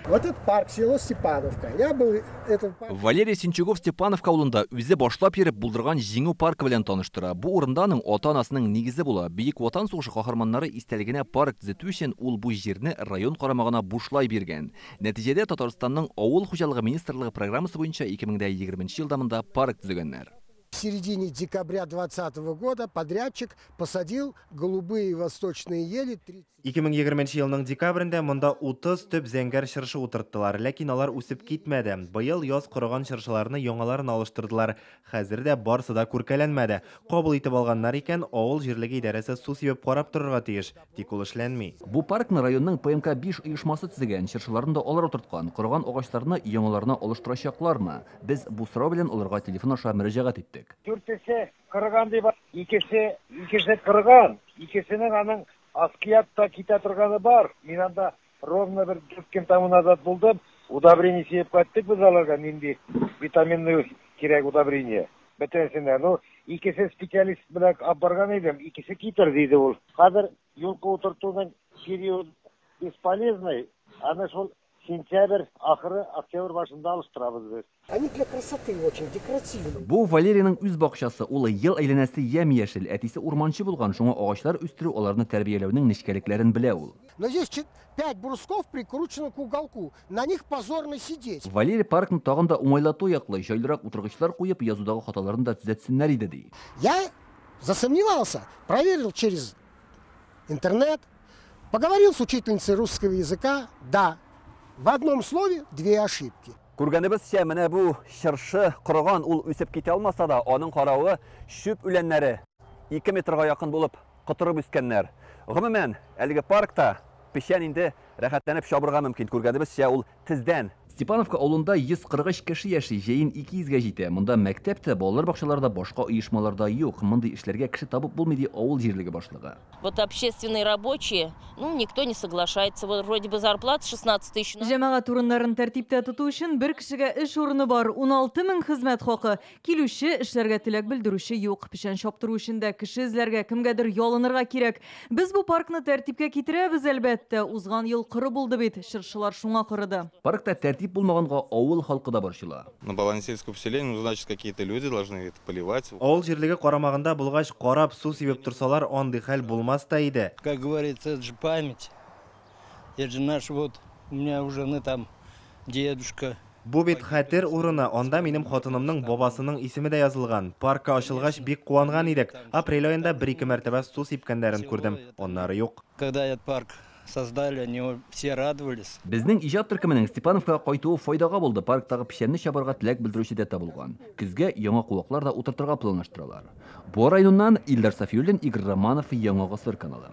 Вот этот парк, село Степановка. Я был этот парк. Валерий Сенчугов Степановка авылында үзе башлап йөреп булдырган Җиңү паркы белән таныштыра. Бу урында аның ата-анасының нигезе була. Бөек Ватан сугышы каһарманнары истәлегенә парк төзетү өчен ул бу җирне район карамагына бушлай биргән. Нәтиҗәдә Татарстанның Авыл хуҗалыгы министрлыгы программасы буенча 2020 елда монда парк төзегәннәр. В середине декабря 2020 года подрядчик посадил голубые восточные ели 30. 2020 елның декабрендә монда 30 төп зәңгәр чыршы утырттылар, ләкин алар үсеп китмәде. Быел яз корыган чыршыларны яңаларын алыштырдылар. Хәзер дә барсы да күркәләнмәде. Кабул итеп алганнар икән, авыл җирлеге идарәсе су сибеп карап торырга тиеш, тик ул эшләнми. Бу паркны районның ПМК 5 оешмасы төзегән, чыршыларны да алар утырткан. Корыган агачларны яңаларына алыштырачаклармы? Без бу сорау белән аларга телефон аша мөрәҗәгать иттек. Дүртесе корыган дип, икесе корыган, икесенең аның аскиятта китә торганы бар. Мин анда ровно бер 4 көн тому назад булдым. Удобрение сибеп кайттык без аларга, нинди витаминный кирәк удобрение. Бөтенесенә. Ну, икесе специалист белән алып барган идем, икесе китер диде ул. Хәзер юлка утыртуның период бесполезный, аны шул сентябрь ахыры, октябрь башында алыштырабыз без. Они для красоты очень декоративные. Бу Валерийның үз бакчасы, ул ел әйләнәсе ямь-яшел. Әтисе урманчы булган, шуңа агачлар үстерү, аларны тәрбияләүнең нечкәлекләрен белә ул. Но здесь 5 брусков прикручено к уголку. На них позорно сидеть. Валерий паркны тагын да уңайлату яклы, җайлырак утыргычлар куеп, язудагы хаталарын да төзәтсеннәр иде ди. Я засомневался, проверил через интернет, поговорил с учительницей русского языка. Да, в одном слове две ошибки. Күргәнебезчә, менә бу чыршы корыган, ул үсеп китә алмаса да, аның каравы чүп үләннәре 2 метрга якын булып котырып үскәннәр. Гомумән, әлеге паркта печән инде рәхәтләнеп чабырга мөмкин. Күргәнебезчә, ул тездән. Степановка авылында 143 кеше яши, җәен 200гә җитә. Монда мәктәп тә, балалар бакчалары да, башка оешмалар да юк. Мондый эшләргә кеше табып булмый, ди авыл җирлеге башлыгы. Вот общественные рабочие, никто не соглашается. Вот вроде бы зарплата 16 тысяч. Җәмәгать урыннарын тәртиптә тоту өчен бер кешегә эш урыны бар. 16 мең хезмәт хакы. Килүче, эшләргә теләк белдерүче юк. Печән чаптыру өчен дә кеше эзләргә, кемгәдер ялынырга кирәк. Без бу паркны тәртипкә китерәбез, әлбәттә. Узган ел коры булды бит. Чыршылар шуңа корыды. Паркта тәртип булмаганга авыл халкы да борчыла. На балансе сельского поселения, значит, какие-то люди должны это поливать. Авыл җирлеге карамагында булгач, карап су сибеп торсалар, андый хәл булмас та иде. Как говорится, это же память. Это же наш вот, у меня уже, ну, там, дедушка. Бу бит хәтер урыны, анда минем хатынымның бабасының исеме дә язылган. Паркка ачылгач бик куанган идек. Апрель аенда бер-ике мәртәбә су сипкәннәрен күрдем. Аннары юк. Когда этот парк создали, они все радовались. Безнең иҗат төркеменең Степановкага кайтуы файдага булды. Парктагы печәнне чабарга теләк белдерүче дә табылган. Көзгә яңа куаклар да утыртырга планлаштыралар. Буа районыннан Илдар Сафиуллин, Игорь Романов, Яңа Гасыр каналы.